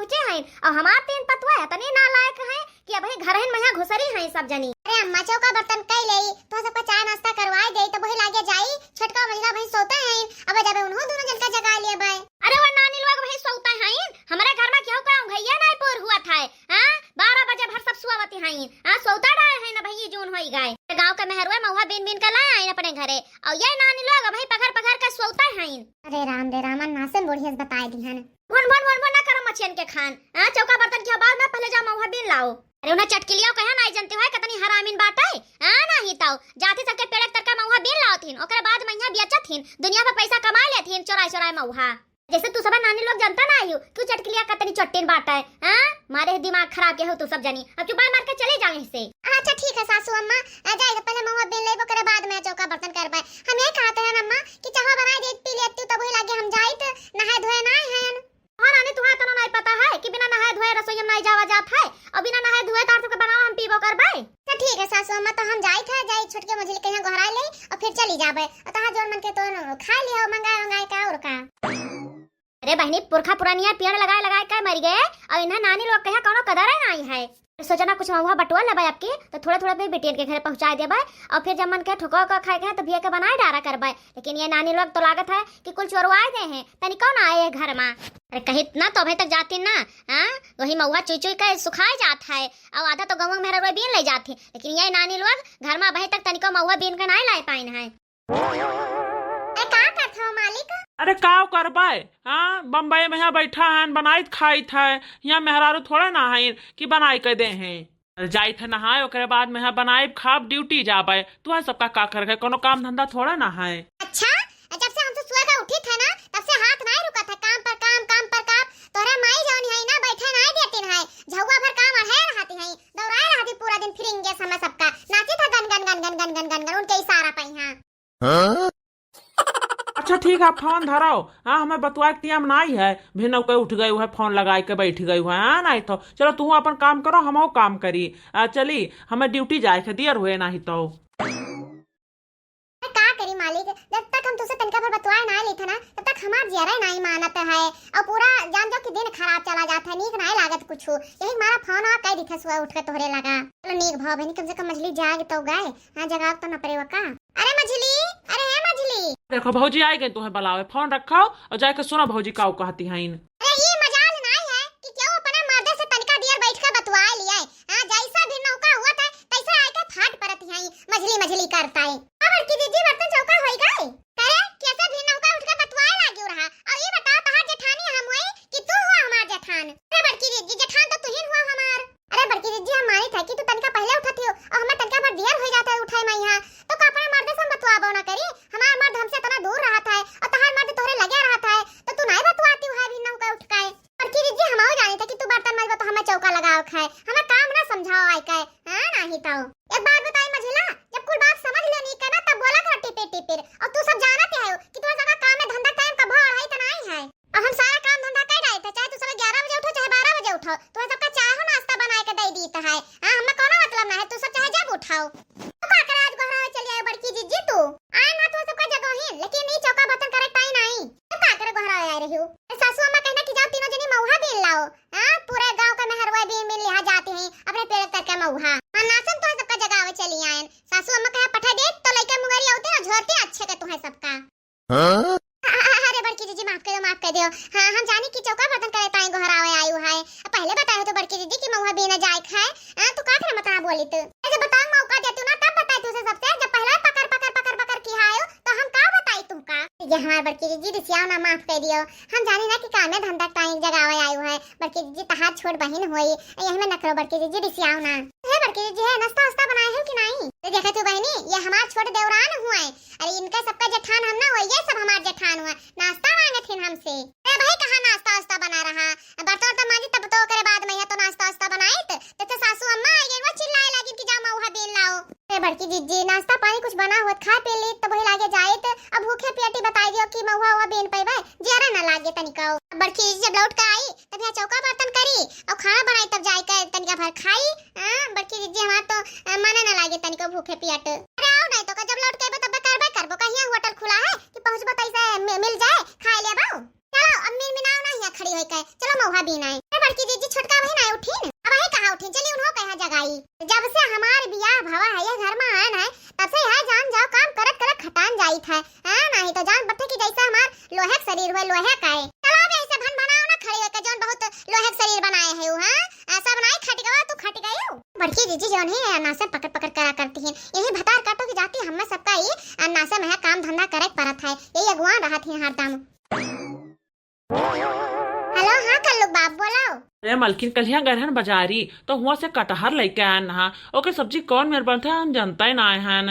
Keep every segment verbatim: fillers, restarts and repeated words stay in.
सोचे हैं, और हमार तीन पतवा इतनी नालायक हैं कि अबहीं घरहिन महिया घुसरी हैं सब जनी। अरे अम्मा, चौका बर्तन कई लेई, तो सबका चाय नाश्ता करवाए देई, तो वही लागे जाई, छोटका मझिला वही सोते हैं, अब जब उन्हों दोनों जन का जगा लिए बाय। अरे वो नानी लोग वही सोते हैं, हमारे घर में केहू का उंघैया नहीं पोर हुआ था, हाँ, बारह बजे भर सब सुआवती हैं, हाँ, सोता रहे हैं ना भई, जून होई गए। गाँव के मेहरुए महुआ बीन बीन के लाए हैं अपने घरे, और ये नानी लोग वही पकड़ पकड़ के सोते हैं। अरे राम रे राम, नासन बुढ़िया से बताए दिहन। भुन, भुन, भुन, भुन ना करो मछियन के खान। हाँ, चौका बर्तन के बाद में पहले जाओ महुआ बीन लाओ। अरे उन्हें चटकिलिया कहे नाई जनती हो, कितनी हरामिन बाटे। हाँ, नाही तो जाती सबके पेड़ के तरका महुआ बीन लाओ थीन, ओकरे बाद महिया बेचत थीन, दुनिया भर पैसा कमा लेत थीन, चोराए चोराए महुआ। जैसे तू सब नानी लोग जनता ना आयु, क्यों चटकिलिया कितनी चट्टीन बाटे। हाँ, मारे दिमाग खराब के हो तू सब जनी। अब चुपाई मार के चले जाओ यहाँ से। अच्छा ठीक है सासू अम्मा, आ जाए तो पहले महुआ बीन लेबो, ओकरे बाद में चौका बर्तन करबे। हम ये कहते हैं अम्मा कि चाह बनाए दे, पी लेती, तब वही लागे हम जाइत, नहाए धोए ना हैं। हाँ रानी, तुहा इतना नहीं पता है कि बिना नहाए धोए रसोई में नहीं जावा जात है, और बिना नहाए धोए तार सबके बनावा हम पीबो करबे। तो ठीक है सासू अम्मा, तो हम जाइत है, जाई छोटके मझिली के यहाँ गोहराई ले और फिर चली जाबे। और तहाँ जोन मन के तो खा लियो, मंगाए मंगाए का और का। अरे बहनी, पुरखा पुरानिया पेड़ लगाए लगाए के मर गए, और इन्हें नानी लोग कहे कौनो कदर है नहीं है। सोचा ना कुछ महुआ बटुआ लेबे आपके, तो थोड़ा थोड़ा अपने बिटियन के घर पहुँचा देबे, और फिर जब मन के ठोका का खाए के है तो भिया के बनाए डारा करबे। लेकिन ये नानी लोग तो लागत है कि कुल चोरवाए दे हैं, तनिको ना आए घर में। अरे कहीं ना तो अभी तक जाती ना, हाँ, वही महुआ चुई चुई के सुखाए जात है, और आधा तो गौवा में बीन ले जाती, लेकिन ये नानी लोग घर में अभी तक तनिको महुआ बीन के नहीं लाए पाइन है। ए, का करत हो मालिक? अरे का करबे, हाँ, बम्बई में यहाँ बैठा है, बनाइत खाइत है, यहाँ मेहरारू थोड़े ना है कि बनाई के दे हैं। अरे जाइत है नहाए, ओकरे बाद में यहाँ बनाइब खाब, ड्यूटी जाबे। तू है सबका का कर गए, कोनो काम धंधा थोड़ा ना है। अच्छा, जब से हमसे सुबह का उठी थे ना, तब से हाथ नहीं रुका था, काम पर काम, काम पर काम। तोरे माई जौन है ना, बैठे नहीं देती है, झौवा भर काम अढ़े रहती है, दौड़ाए रहती पूरा दिन, फिर इंगे समय सबका नाची था गन गन गन गन गन गन गन गन उनके इशारा पे यहाँ। हाँ? अच्छा ठीक है, फोन धराओ। हाँ, हमें बतुआ के टियाम नाई है, भिन्नौ के उठ गए हुए, फोन लगाए के बैठ गए हुए। हाँ, नहीं तो चलो, तू अपन काम करो, हम काम करी। आ, चली, हमें ड्यूटी जाए के दियर हुए, नहीं तो। का करी मालिक, जब तक हम तुझसे तनिका भर बतुआए ना लेते ना, तब तक हमार जियरा नहीं मानत है, और पूरा जान जाओ कि दिन खराब चला जाता है, नीक नहीं लागत कुछ। यही हमारा फोन आ कह दिखे सुबह उठ के तोहरे लगा। चलो नीक भाव बहनी, कम से कम मझली जाग तो गए। हाँ, जगाव तो न परे वका। अरे मझली, अरे हे मझली। देखो भौजी आई गई, तुम्हें बुलावे, फोन रखाओ और जाके सुनो भौजी काऊ कहती हैं। अरे ये मजाल नाई है कि केहू अपने मर्दे से तनिका देर बैठ के बतुआ लिए। हाँ, जैसा भी नौका हुआ था, तैसा आके फाट परत हैं, मझली मझली करता है। अब बड़की दीदी बर्तन चौका होई गए। अरे कैसे भी नौका उठ के बतुआए लागियो रहा। और ये बताओ, तहार जेठानी हम हुई कि तू हुआ हमार जेठान? अरे बड़की दीदी, जेठान तो तू ही हुआ हमार। अरे बड़की जिज्जी, हम मानित है कि तू तनिका पहले उठत हियो और हमें तनिका भर देर हो जाता है उठाई में यहाँ, तो का अपने मर्दे से हम बतुआबो ना करी? हमार मर्द हमसे इतना दूर रहत है और तहार मर्द तोहरे लगे रहत है, तो तू नहीं बतुआती है भी नौका उठ के? बड़की जिज्जी, हम जानित है कि तू बर्तन माजबो तो हमें चौका लगाओ खाए, हमें काम ना समझाओ आए के, हाँ, नहीं तो। एक बात बताई मझिला, जब कुल बात समझ लेनी के ना, तब बोला कर टिपिर टिपिर, और तू सब जानत है कि तुम्हारे जगह काम में धंधा टाइम का भाव है तो नहीं है। अब हम सारा काम धंधा कर डाले थे, चाहे तू सुबह ग्यारह बजे उठो, चाहे बारह बजे उठो, तुम्हें सबका चाय हो नाश्ता बनाए के दे दीत है। हाँ, हमें कोनो मतलब ना है, तू सब चाहे जब उठाओ। तो का करे आज गोहरावे चली आयो बड़की जिज्जी तू? आए ना तो सबका जगह ही, लेकिन ई चौका बर्तन करे टाइम नहीं। तो का करे गोहरावे आए रही हो? ए, सासू अम्मा कहना कि जाओ तीनों जनी मऊहा बीन लाओ। हाँ, पूरे गांव का मेहरवा बीन बीन लिहा जाती हैं, अपने पेड़ तर के मऊहा। हाँ, नासन तो सबका जगावे चली आयन। सासू अम्मा कहे पठा दे तो लइका मुंगरी आउते ना झोरती अच्छे के तुम्हें सबका। हाँ? अ-, अ-, अरे बड़की जीजी, माफ कर दो, माफ कर दो। हाँ, हम जानी कि चौका बर्तन करे ताई गोहरावे आयु है। अब पहले बताए हो तो बड़की जीजी कि मऊहा बीना जाए खाए। हाँ, तू का फिर मत बोली तू। ए, जब बताओ मौका दे तू ना, तब बताई तुझे सबसे। जब पहले पकड़, पकड़, पकड़, पकड़ की आयो, तो हम का बताई तुमका? ये हमार बड़की जीजी रिसियाओ ना, माफ कर दियो। हम जानी ना कि कामे धंधा ताई जगावे आयु है। बड़की जीजी तहार छोट बहिन होई, यही में नखरो बड़की जीजी रिसियाओ ना। हे बड़की जीजी, हे नाश्ता वास्ता बनाए हो कि नहीं? तो देखा तू बहनी, ये हमार छोट देवरान हुए, अरे इनका सबका जेठान हम ना होई, ये सब हमार जेठान हुआ, नाश्ता मांगत हिन हमसे। अरे भाई कहाँ नाश्ता वास्ता बना रहा, बर्तन वर्तन मांजी तब तो ओकरे बाद में ये तो नाश्ता वास्ता बनाइत। तो, तो सासू अम्मा आई गई, वो चिल्लाए लागिन कि जा मऊहा बीन लाओ। अरे बड़की जीजी, नाश्ता पानी कुछ बना होत खा पी ली तो वही लागे जाइत। अब भूखे पियटी बताई दियो कि मऊहा हुआ बीन पैबे, जियरा ना लागे तनिकाओ। अब बड़की जीजी जब लौट के आई तब यहाँ चौका बर्तन करी और खाना बनाई, तब जाए के तनिका भर खाई। हाँ, बड़की जीजी हमार तो, अ, मने ना लागे तनिको भूखे पियट। अरे आओ नहीं तो का, जब लौट के अइबो तब करबे करबो, कहिया होटल खुला है कि पहुँचबो तैसे मि-, मिल जाए, खाए लेबो। चलो अब मिनमिनाओ ना यहाँ खड़ी होई के, चलो मऊहा बीन आए। अरे बड़की जीजी, छोटका वही ना उठीन, अब वही कहाँ उठीन, चली उन्हों कहाँ जगाई। जब से हमार बियाह भवा है, ये घर में आयन है, तब से यह जान जाओ काम करत करत खटान जाइत है। हाँ, नहीं तो जान बटे कि जैसा हमार लोहे के शरीर हुए, लोहे का है। चलो अब ऐसे भन बनाओ ना खड़ी होके, जौन बहुत लोहे के शरीर बनाए है वो, हाँ? आ, सब नाई खट गवा, तू खट गयो। बड़की जीजी जौन है, अन्ना से पकड़ पकड़ करा करती हैं। यही भतार काटो की जाती, हमें सबका ही अन्ना से महा काम धंधा करे के परत है। यही अगुआ रहत हैं हरदम। हेलो, हाँ कल्लू बाप, बोलो। अरे मलकिन, कलिया गए रहन बाजारी, तो हुआ से कटहर लेके आयन हा। ओके सब्जी कौन मेर बनते हैं, हम जानता ही ना हन।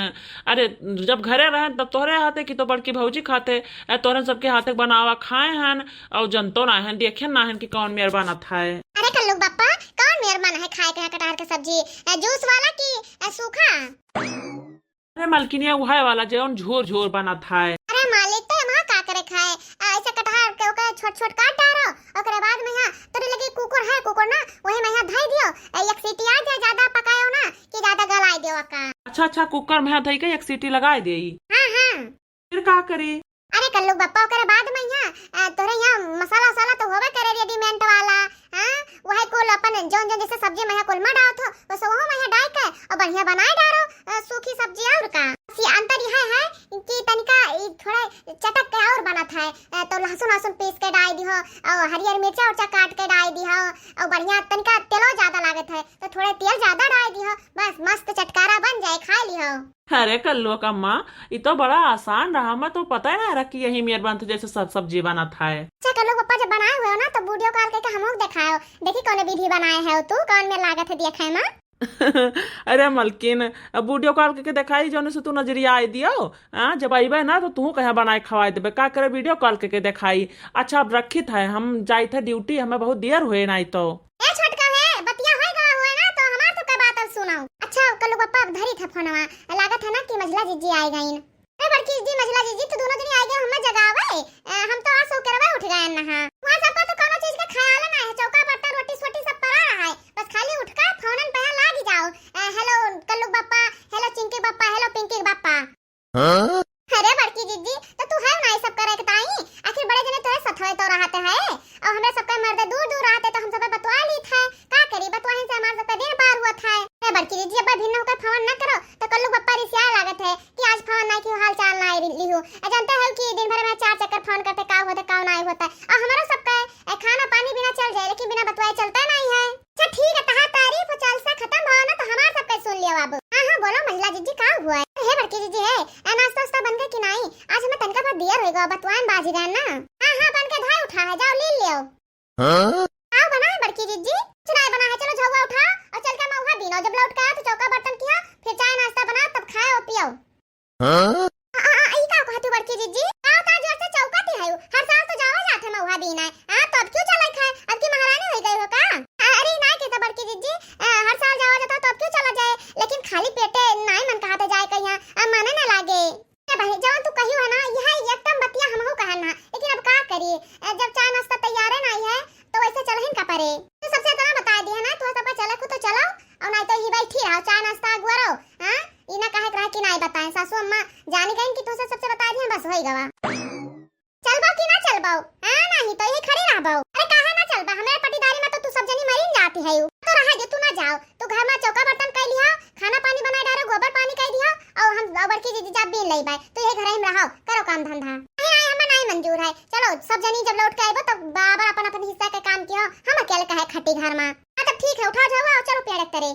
अरे, जब घरे रहन तब तोहरे हाथे की तो बड़की भौजी खाते, ए, तोहरे सबके हाथे बनावा खाए हन, और जनतो ना हन, देखे ना हन कि कौन मेर बनत है। अरे कल्लू बापा, कौन मेर बन है खाए के कटहर के सब्जी? ए, जूस वाला की, ए, सूखा? अरे मलकिनिया, उहे वाला जौन झोर झोर बनत है। अरे मालिक, तो एमा का करे खाए? आ, ऐसे कटहर के ओके छोट छोट काट डारो, ओकरे बाद में यहाँ तोरे लगे कुकर है, कुकर ना, वही में यहाँ धई दियो। ए, एक सीटी आ जाए, ज्यादा पकायो ना कि ज्यादा गलाए दियो का। अच्छा अच्छा, कुकर में यहाँ धई के एक सीटी लगाए देई। हाँ हाँ। फिर का करी? अरे कल्लू बप्पा, ओकरे बाद में यहाँ, आ, तोरे यहाँ मसाला वसाला तो होबे करे रेडीमेड वाला, हाँ, वही कुल अपन जौन जौन जैसे सब्जी में कुल में डालत हो, बस वहू में डाल के और बढ़िया बनाए डारो, अ, सूखी सब्जी और का। बस ये अंतर यह है कि तनिका ई थोड़ा चटक के और बनत है, अ, तो लहसुन वहसुन पीस के डाल दिहो और हरियर मिर्चा उर्चा काट के डाल दिहो और बढ़िया तनिका तेलो ज्यादा लागत है तो थोड़े तेल ज्यादा डाल दिहो, बस मस्त चटकारा बन जाए, खा लिहो। अरे कल्लू कम्मा, ई तो बड़ा आसान रहा, हमें तो पता ही ना रहा कि यही मेर बनत जैसे सब सब्जी बनत है। अच्छा कल्लू पप्पा, जब बनाए हुए हो ना तो वीडियो कॉल करके हमहू देखाओ, देखी कौन विधि बनाए है तू, कौन मेर लागत है देखे में। अरे मलकिन, अब वीडियो कॉल करके देखाई, जौने से तू नजरिया आई दियो। हाँ, जब अइबे ना तो तू कहे बनाए खवाए देबे, का करे वीडियो कॉल करके देखाई। अच्छा अब रखित है, हम जाइत है ड्यूटी, हमें बहुत देर हुए ना तो। ए छोटका है, बतिया होए गवा हुए ना तो हमार तो का बात अब सुनाओ। अच्छा कल्लू पप्पा, अब धरी था फोनवा, लागत है ना कि मझला जीजी आए गईन। अरे बड़की जीजी, मझला जीजी, तू दोनों जनी आए गए हमें जगावे। अ, हम तो आज सो करवे उठ गए ना। वहाँ सबका तो कोनो चीज का ख्याल ना है, चौका बर्तन रोटी सोटी सब पड़ा रहा है, बस खाली उठ का फोनन पे लागी जाओ। अ, हेलो कल्लू बप्पा, हेलो चिंकी बप्पा, हेलो पिंकी बप्पा। हाँ? अरे बड़की जीजी, तो तू है ना ये सब करे के ताई, आखिर बड़े जने तोरे सथवे तो रहते है, और हमरे सबके मर्दे दूर दूर रहते तो हम सब बतवा ली थे, का करी, बतवाही से हमार सबका दिन पार हुआ था। अरे बड़की जीजी, अब भिन्न होकर फोन न करो, तो कल्लू बप्पा रिसिया लागत है कि आज फोन ना की हाल चाल ना लिहू। आ जानते हो कि दिन भर में चार चक्कर फोन करते, का होता, का नहीं होता। और हमारा सबका, ए, खाना पानी बिना चल जाए, लेकिन बिना बतवाए चलता नहीं है। अच्छा ठीक है, तहार तारीफ हो चाल से खत्म हो ना, तो हमार सबका सुन लियो बाबू। हाँ हाँ, बोलो महिला जीजी, का हुआ है? हे बड़की जीजी है, ए, नाश्ता वास्ता बन गए कि नहीं? आज हमें तनका भर दियर होएगा, बतवान बाजी गए ना। हाँ हाँ, बन के धाय उठा है, जाओ ले लियो। हाँ? का बना है बड़की जीजी? कुछ नहीं बना है, चलो झउआ उठा और चल के महुआ बीनो, जब लौट के आओ तो चौका बर्तन किया, फिर चाय नाश्ता बना, तब खाओ पियो। हाँ? आ, आ, आ, ई का कहत हो बड़की जीजी? का उतार जोर से चौका तिहायु? हर साल तो जावा जात है महुआ बीना। हाँ, तो अब क्यों चला खाए? अब की महारानी हो गई हो का? आ, अरे ना के तो बड़की जीजी, आ, हर साल जावा जाता तो अब क्यों चला जाए? लेकिन खाली पेटे नाई मन कहा तो जाए कहीं, आ, माने ना लागे। ए भाई, जवन तू कही हो ना, यह एकदम बतिया हमहू कहन ना, लेकिन अब का करी? आ, जब चाय नाश्ता तैयारे नाई है, तो वैसे चलहिन का परे। तो सबसे इतना बता दिया ना, तू सबका चले को तो चलो, और नहीं तो ही बैठी रहो, चाय नाश्ता अगुआ रहो। हाँ, ई ना कहे के रहा कि नहीं बताए, सासू अम्मा जानी गईन कि तू से सबसे बता दिया, बस होई गवा। चलबो कि ना चलबो? हाँ, नहीं तो यही खड़ी रहबो। अरे काहे ना चलबा, हमारे पटीदारी में तो तू सब जनी मरीन जाती है। तो रहा जो तू ना जाओ, तू घर में चौका बर्तन कर लिया, खाना पानी बनाए डारो, गोबर पानी कर दिया, और हम बड़की जीजी जा बीन लेबे, तो यही घर में रहो, करो काम धंधा। नहीं, नहीं, हमें नहीं मंजूर है। चलो, सब जनी जब लौट के आइबो, तो बराबर अपन अपन हिस्सा के काम कियो, हम अकेले काहे खटी घर में। हाँ, तब ठीक है, उठा जाओ, आओ, चलो पेड़ तरे।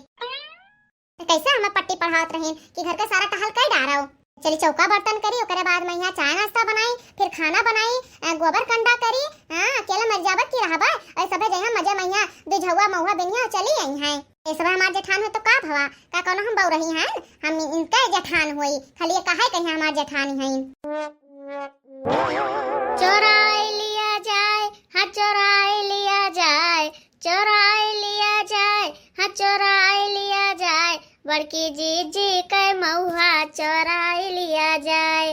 तो कैसे हमें पट्टी पढ़ावत रहीन कि घर का सारा टहल कर डारो। चली चौका बर्तन करी, ओकरे बाद में यहाँ चाय नाश्ता बनाई, फिर खाना बनाई, अ, गोबर कंडा करी। हाँ, अकेले मर जाबे की रहबे, और सबे जइहा मजे में यहाँ दुझौआ महुआ बिनिया चली आई हैं। ये सब हमार जेठान हो तो का भवा, का कोनो हम बऊ रही हैं? हम इनके जेठान होई, खाली ये काहे कहीं हमार जेठानी हैं। चोराए लिया जाए, हाँ चोराए लिया जाए, चोराए लिया जाए, हाँ चोराए लिया जाए, बड़की जीजी के महुआ चोराए लिया जाए।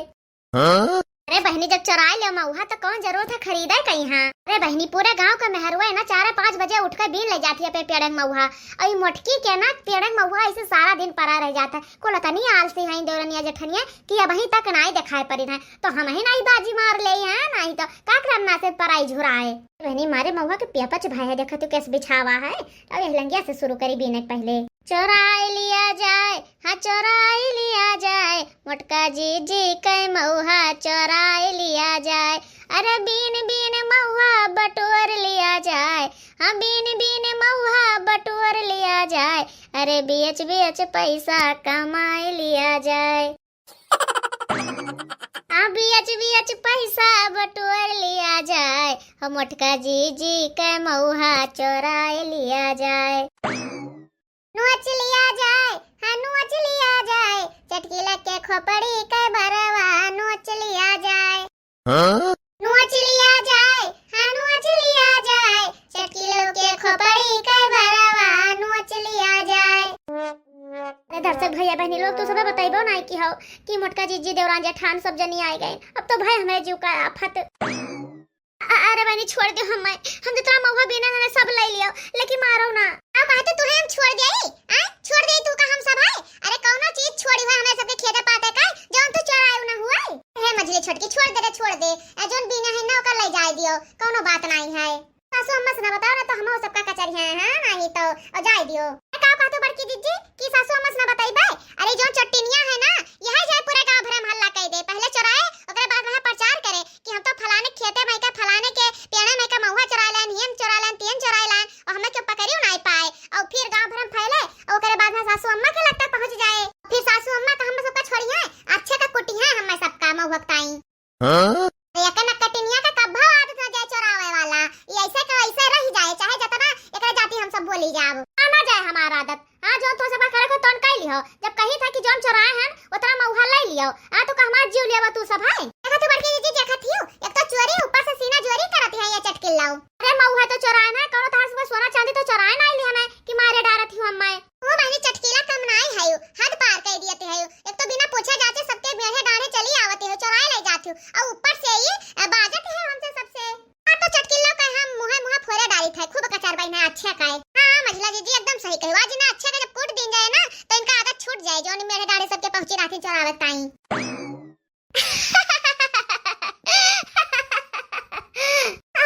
हाँ? अरे बहिन, बहिनी, जब चोराइ लेव महुआ, त कौन जरूरत है खरीदे कइहाँ? अरे बहिनी, पूरे गाँव क मेहरुआ है ना, चारे पाँच बजे उठ के बीन लइ जात ही अपने पेड़े क महुआ। अउर ई मोटकी के ना पेड़े क महुआ अइसे सारा दिन परा रह जात है। कुल अतनी आलसी हैं देवरनिया जेठनिया कि अबहीं तक नाहीं देखाए परिन है। तो हमहीं नाहीं बाजी मार लेई हैं, नाहीं तो का करब ना से पराई झुराए। बहिनी, मारे महुआ के पियपच भय है, देखत हू कैसे बिछावा है। अब यह लंगिया से शुरू करी बीने के पहिले। चोराइ लिया जाए, हाँ चोराइ लिया जाए, मोटका जीजी कै मउहा चोराइ लिया जाए। अरे बीन बीन मउहा बटोर लिया जाए, हाँ बीन बीन मउहा बटोर लिया जाए। अरे बियच बियच पैसा कमाइ लिया जाए। हाँ बियच बियच पैसा बटोर लिया जाए, हो मोटका जीजी कै मउहा चोराइ लिया जाए। नोच लिया जाए, हाँ नोच लिया जाए, चटकीला के खोपड़ी के बरवा नोच लिया जाए। हाँ? नोच लिया जाए, हाँ नोच लिया जाए, चटकीलो के खोपड़ी के बरवा नोच लिया जाए। अरे दर्शक भइया बहिनी लोग, तू सबे बतइबो नाहीं कि हौ कि मोटका जीजी देवरान जेठान सब जनी आइ गए। अब तो भाई हमरे जीव का आफत। अ-, अरे बहिनी, छोड़ दे हम्मै, हम जितना मउहा बीने हन सब लइ लियो, लेकिन मारो ना। अब कहते तुहे हम छोड़ देई, आय? छोड़ देई तू का हम सब है? अरे कौनो चीज छोड़ी हुआ हमरे सबके खेते पाते का, जौन तू चोराए न हुआ। हे मझली छोटकी, छोड़ दे रे, छोड़ दे। ए, जौन बीने है ना ओकर लइ जाए दियो, कौनो बात नाहीं है। सासू अम्मा से ना बताओ ना तो हमहू सबका कचरिया है, हाँ, नाहीं तो, और जाए दियो। ए, का कहतू बड़की जीजी कि सासू अम्मा से ना बतइबे? अरे जौन चट्टिनिया है ना, यही जाए पूरे गाँव भरे में हल्ला कइ दे। पहिले चोराए, ओकरे बाद वहाँ प्रचार करे कि हम तो फलाने खेते में का, फलाने के पेड़े में का महुआ चोराइ लेन, हियन चोराइ लेन, तियन चोराइ लेन, और हमें क्यों पकड़ियो नाहीं पाए, और फिर गाँव भर में फैले, और ओकरे बाद में सासू अम्मा के लग तक पहुँच जाए, फिर सासू अम्मा का हम सबका छोड़िए, अच्छे का कुटिए हमें सबका महुआ ताई। हाँ? अरे एकर ना कटिनिया का कब्बो आदत ना जाए चोरावे वाला, ये ऐसे का ऐसे रह जाए, चाहे जतना एकरा जाति हम सब बोली जाब, आ ना जाए हमार आदत। हाँ, जो तो सब करे को तोन कइ लिहो। जब कही था कि जौन चोराए हन, उतना मउहा लइ लियो। आ तो का हमार जीव लेबा तू सब है? देखा तू बड़की जीजी, देखा थियो, एक तो चोरी, ऊपर से सीना जोरी करत है ये चटकिल्लाऊ। अरे मउहा तो चोराए ना, कौनो थार से सोना चांदी तो चोराए नाहीं लिहन है कि मारे डारत हियो हम्मै। ओ बहिनी चटकीला कम नाहीं है, हद पार कइ दियत है। एक तो बिना पूछे जाचे सबके मेढ़े डाढ़े चली आवत है, चोराए लइ जात है, और ऊपर से ये, अ, बाजत है हमसे सबसे। हाँ, तो चटकिल्लो का हम मुँहे मुँहे फोरे डालित है, खूब कचर बहिना अच्छे का है। हाँ, मझला जीजी एकदम सही कहे, आज ना अच्छे का जब कूट दीन जाए ना, तो इनका आदत छूट जाए, जौन मेढ़े डाढ़े सबके पहुँची रहती चोरावत ताई।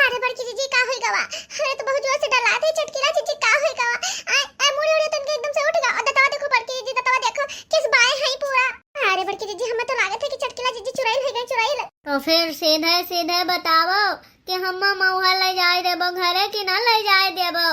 अरे बड़की जीजी, का होई गवा? अरे तो बहुत जोर से डर लागत है, चटकिला जीजी, का होई गवा? आय, आय, मुड़ी उड़ी तनके एकदम से उठ गवा। दतवा देखो बड़की जीजी, दतवा देखो, किस बाय है पूरा। अरे बड़की जीजी, हमें तो लागत है कि चटकिला जीजी चुड़ैल हो गई, चुड़ैल। तो फिर सीधे सीधे बतावो कि हम महुआ लइ जाए देबो घरे कि ना लइ जाए देबो?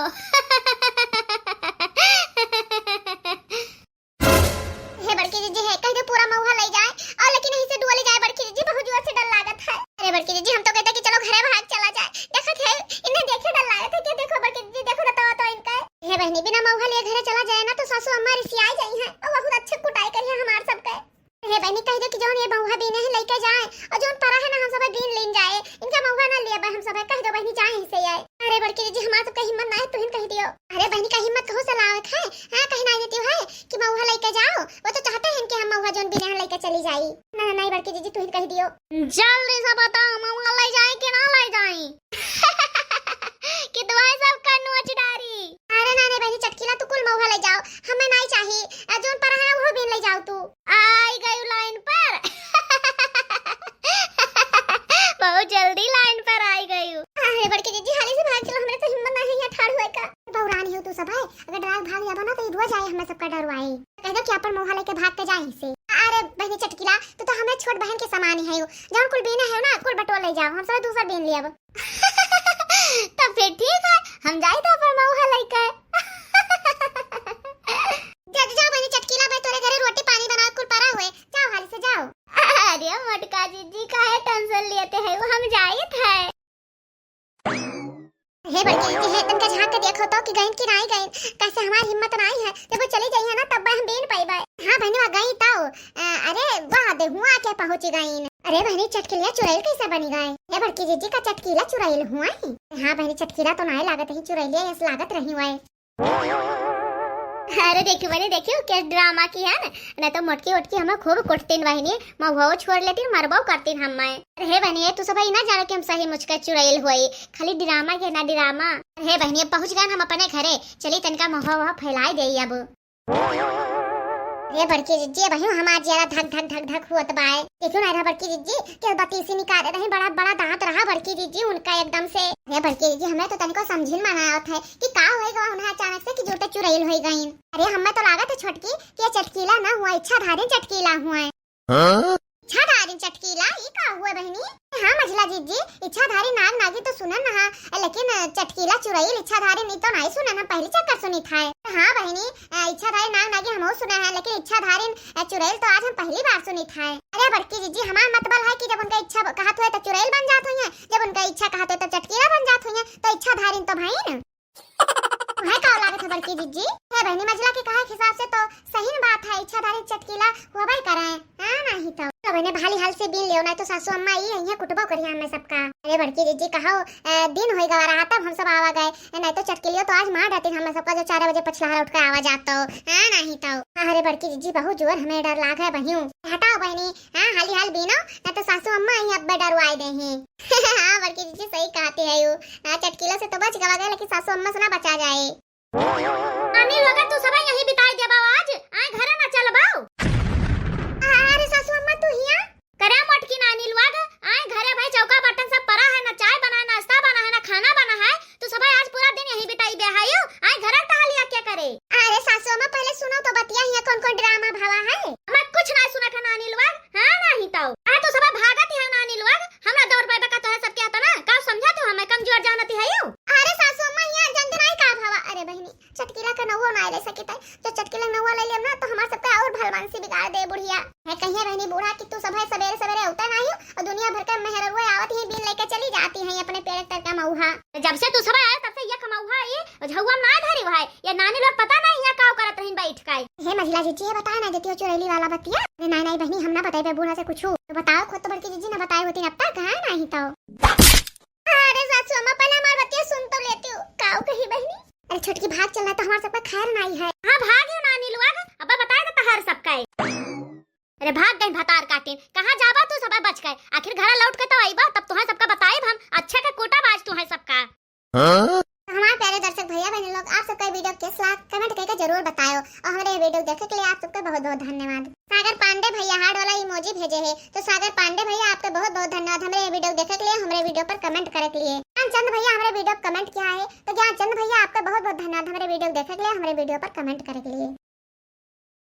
हे बड़की जीजी, हे कह दे पूरा महुआ लइ जाए, और लेकिन यहीं से डुआ लइ जाए बड़की जीजी, बहुत जोर से डर लागत है। अरे बड़की जीजी, हम तो कहते कि चलो घरे भाग चला जाए। देखत है, इन्हें देखे डर लागत है, क्या देखो बड़की जीजी, देखो दतवा तो इनका। हे बहिनी, बिना महुआ लिए घरे चला जाए ना तो सासू अम्मा रिसियाई जाई है, और बहुत अच्छे कुटाई करी है हमार सबके। हे बहिनी, कह दे कि जौन ये महुआ बीने है लइके जाए, और जौन परा है ना हम सब बीन लीन जाए, इनका महुआ ना लिए हम सब, कह दो बहिनी जाए ही से आए। अरे बड़की जीजी, हमार सबके हिम्मत ना है, तुहिन कह दियो। अरे बहिनी का हिम्मत कहूँ से लावत है, हाँ, कहीं ना देती है कि महुआ लइके जाओ, वो तो चाहते हैं कि हम महुआ जौन बीने हैं लइके चली जाई। ना, ना, नहीं बड़की जीजी, तुहिन कह दियो। जल्दी से बताओ, महुआ लइ जाई कि ना लइ जाई? कि तुम्हारे सब का नोच डारी। अरे ना, नहीं बहिनी चटकिला, तू कुल महुआ लइ जाओ, हमें नहीं चाहिए। आ, जौन परा है ना वो बीन लइ जाओ तू। आई गयू लाइन पर। बहुत जल्दी लाइन पर आई गयू। अरे बड़की जीजी, हाली से भाग चलो, हमरे तो हिम्मत ना है यहाँ ठाड़ हुए का। बौरान हो तू सब है, अगर डरा के भाग जाबो ना तो ये धुआ जाए, हमें सबका डरवाई। कह दो कि अपन महुआ लइके भाग के जाए से। अरे बहिनी चटकिला, तू तो हमें छोट बहन के समान ही है, जौन कुल बीने है ना, कुल बटोर लइ जाओ, हम सब दूसर बीन लियब। तब फिर ठीक है, हम जाई तो अपन महुआ लइके। जा, जा, जा, बहिनी चटकीला, भाई तोरे घरे रोटी पानी बनावे कुल परा हुए, जाओ हाली से जाओ। अरे मोटका जीजी, काहे टेंशन लेते है, वो हम जाइत है। हे बड़की जीजी, हे तनका झांक के देखो तो कि गइन कि नाई गइन, कैसे हमार हिम्मत नाई है, जब वो चली जाई है ना तब हम बीन पाइबे। हाँ बहिनी, वह गई तो, अ, अरे वाह, दे हुआ के पहुँची गइन। अरे बहिनी, चटकीला चुरैल कैसे बनी गए? हे बड़की जीजी, का चटकीला चुरैल हुआ है? हाँ बहिनी, चटकीला तो नाई लागत है, चुरैलिया यस लागत रही हुआ है। अरे देखियो बहिनी, देखियो के ड्रामा की है ना, ना तो मोटकी ओटकी हमें खूब कुटतीन बहिनी, महुआ छोड़ लेतीन, मरबो करतीन हमें। अरे हे बहिनी, ये तू सब ही ना जानो कि हम सही मुचका चुड़ैल होई, खाली ड्रामा के ना ड्रामा। अरे हे बहिनी, अब पहुँच गए हम अपने घरे, चली तनिका महुआ वहुआ फैलाई दे अब। अरे बड़की जिज्जी, बहियो हमार जियरा धक धक धक धक हुअत बाय। देखियो ना रहा बड़की जिज्जी, के बतीसी निकाले रही, बड़ा बड़ा दांत रहा बड़की जिज्जी उनका एकदम से। अरे बड़की जिज्जी, हमें तो तनिको समझिन में ना आवत है कि का होई गवा उन्हें अचानक से कि जुटे चुड़ैल होई गईन। अरे हमें तो लागत है छोटकी कि ये चटकीला ना हुआ, इच्छाधारी चटकीला हुआ है। हाँ? इच्छाधारी चटकीला, ई का हुआ बहिनी? हाँ मझला जिज्जी, इच्छाधारी नाग नागिन तो सुनन ना, लेकिन चटकीला चुड़ैल इच्छाधारी नी तो नहीं सुनन, हम पहली चक्कर सुनी था। हाँ बहिनी, अ, इच्छाधारी नाग नागिन हमहू सुने हैं, लेकिन इच्छाधारी, अ, चुड़ैल तो आज हम पहली बार सुनी था। अरे बड़की जिज्जी, हमार मतबल है कि जब उनका इच्छा कहत हुए तो चुड़ैल बन जात हुई है, जब उनका इच्छा कहत हुए तो चटकीला बन जात हुई है, तो इच्छाधारी तो भाई न। है का लागत है बड़की जिज्जी? हे बहिनी, मझला के कहा हिसाब से तो सही में बात है, इच्छाधारी चटकीला होबे करे, हाँ नहीं तो। तो बहिनी, भाली हाल से बीन लियो, नहीं तो सासू अम्मा ई यहीं कुटबो करिया हमें सबका। अरे बड़की जिज्जी, कहो, अ, दिन होई गवा रहा तब हम सब आवा गए, नहीं तो चटकीलियो तो आज मार डालती हमें सबका, जो चार बजे पछलहरा उठ के आवा जातो, हाँ नहीं तो। अरे बड़की जिज्जी, बहुत जोर हमें डर लाग है बहियों। हटाओ बहिनी, हाँ हाली हाल बीनो, नहीं तो सासू अम्मा यहीं अब्बे डरवाए दे हैं। हाँ बड़की जिज्जी, सही कहती है यू। हाँ, चटकीला से तो बच गवा गए, लेकिन सासू अम्मा से ना बचा जाए। नानी लोग, तू सब यहीं बिताई देबा आज, आए घरे ना चलबा? अरे सासू अम्मा, तू हिया? करे मोटकी नानी लोग, आए घरे भाई, चौका बर्तन सब परा है, ना चाय बना है, नाश्ता बना है, ना खाना बना है, तू सब आज पूरा दिन यहीं बिताई बेहायू, आए घरे टहलिया क्या करे? अरे सासू अम्मा, पहले सुनो तो बतिया, हिया कौन कौन ड्रामा भवा है? मैं कुछ ना सुना था नानी लोग, हाँ नहीं तो। अरे तू सब भागत है नानी लोग, हमरा दौड़ पाए का तोहे सबके आता ना, का समझा तू हमें कमजोर जानती है यू? अरे सासू अम्मा, हिया जंदनाई का भवा? अरे बहिनी, चटकीला का नौवा ना ले सकित है, जो चटकीला नौवा ले लेम ना तो हमार सबका और भलमानसी बिगाड़ दे बुढ़िया। है कहिए बहिनी बूढ़ा कि तू सब है सबेरे सबेरे उठते नहीं हो और दुनिया भर के मेहररुआ आवत ही बीन लेके चली जाती है अपने पेड़ तर का मऊहा। जब से तू सब आए तब से ये कमौहा ये झउआ में ना धरी हुआ है, ये नानी लोग पता नहीं यहाँ का करत रहीन बैठ के। हे मझिला जिज्जी, ये बताए ना देती हो चुड़ैली वाला बतिया। अरे नहीं नहीं बहिनी, हम ना बताइबे बूढ़ा से कुछ, तो बताओ खुद तो बड़की जिज्जी ना बताए होती अब तक, हाँ नहीं तो। अरे सासू अम्मा, पहले हमार बतिया सुन तो लेती हो। काऊ कही बहिनी? अरे छोटकी भाग चलना तो हमार सबका खैर नाई है। हाँ भाग हो नानी लोग, अब बताए तो तहार सबका है। अरे भाग गई भतार काटिन, कहाँ जाबा तू सब बच गए, आखिर घर लौट के तो आईबा, तब तुहे सबका बताइब हम, अच्छा के कूटा बाज तुहे सबका। हाँ? तो हमारे प्यारे दर्शक भैया बहन लोग, आप सबका वीडियो कैसा लगा कमेंट करके जरूर बताओ, और हमारे ये वीडियो देखे के लिए आप सबका बहुत बहुत धन्यवाद। सागर पांडे भैया हार्ट वाला इमोजी भेजे है, तो सागर पांडे भैया आपका बहुत बहुत धन्यवाद हमारे ये वीडियो देखे के लिए, हमारे वीडियो पर कमेंट करे के लिए। ज्ञानचंद भैया हमारे वीडियो कमेंट किया है, तो ज्ञानचंद भैया आपका बहुत बहुत धन्यवाद हमारे वीडियो देखे के लिए, हमारे वीडियो पर कमेंट करे के लिए।